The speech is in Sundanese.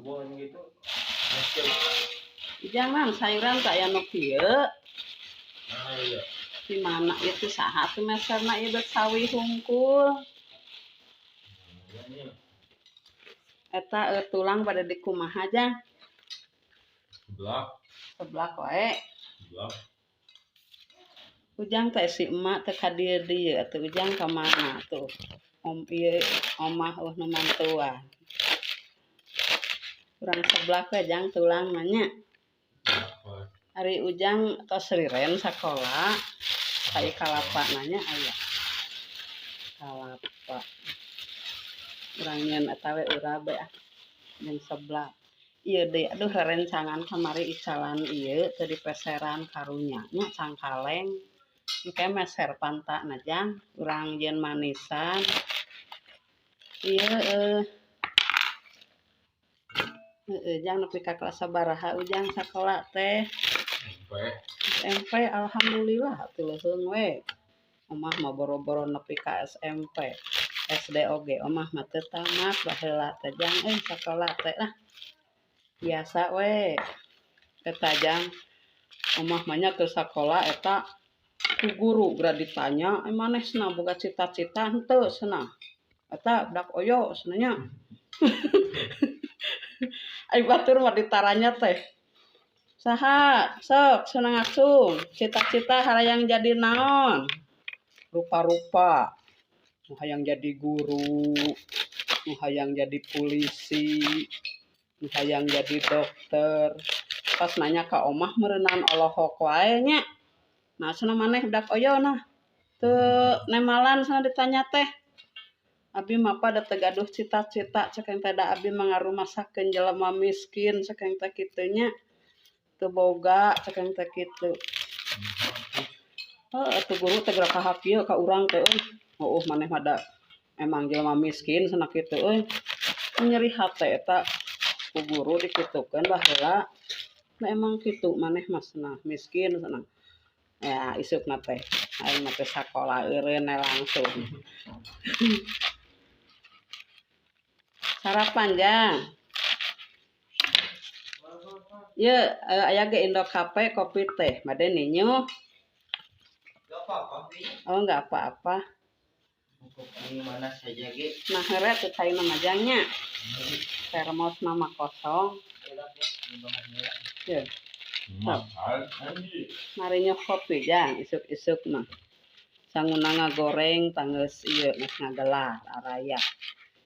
Kebun gitu. Hasil. Jangan sayuran tak aya nu kieu. Ah iya. Di mana itu saha tuh meserna ieu bet sawi hungkul. Iya nih. Eta tulang pada dikumaha, Jang? Sebelah, Seblak wae. Sebelah. Ujang teh si emak teh ka dieu-dieu atuh. Ujang ka mana tuh? Om ieu omah euweuh nu mantuan. Urang seblak we, Jang, tulang nanya. Apa? Ari Ujang tos riren sakola. Kai kalapa nanya aya. Kalapa. Urang nyieun eta we urab we ah. Jeung seblak. Ieu deui, aduh, rerencangan kamari icalan ieu teu dipeseran, karunya nya cangkaleng. Engke meser pantana, Jang, urang jieun manisan. Ieu heeh, Jang, nepi ka kelas sabaraha Ujang sakola teh? SMP. SMP, alhamdulillah atuh leuheung we. Omah mah boro-boro nepi ka SMP. SD oge omah mah teu tamat baheula teh, Jang, euy, sakola teh lah. Biasa we. Eta, Jang, omah mah nya keur sakola eta ku guru geura ditanya, "Eh, maneh cenah boga cita-cita henteu?" cenah. Eta budak oyo cenah nya. Ai batur mah ditaranya teh. "Saha sok cenah ngacung, cita-cita hayang jadi naon?" Rupa-rupa. Nu hayang jadi guru, nu hayang jadi polisi, nu hayang jadi dokter. Pas nanya ka omah meureunan olohok wae nya. "Nah," cenah, "maneh budak oyo nah teu nemalan?" cenah ditanya teh. "Abi mah da teu gaduh cita-cita," cek teh, "da abi mah ngarumasakeun jelema miskin," cek teh kitu nya. "Teu boga," cek teh kitu. Heuh atuh guru teh geura kahak kieu ka urang teh euy. "Heueuh, maneh mah da emang jelema miskin," cenah kitu euy. Nyeri hate eta ku guru dikitukeun baheula. "Da emang kitu maneh mah," cenah, "miskin," cenah. Ya isukna teh aing mah teh sakola eureun we langsung. Sarapan, Jang. Ieu aya ge Indocafe kopi teh, bade ninyu? Gak apa-apa, Bi. Oh, enggak apa-apa. Kopi mana saja ge. Nah, heureuy tuh caina mah, Jang, nya. Termos mah kosong. Ye, Makan anjing. Marinya kopi, Jang, isuk-isuk mah. Sanguna ngagoreng tanggeus ieu geus ngagelar araya.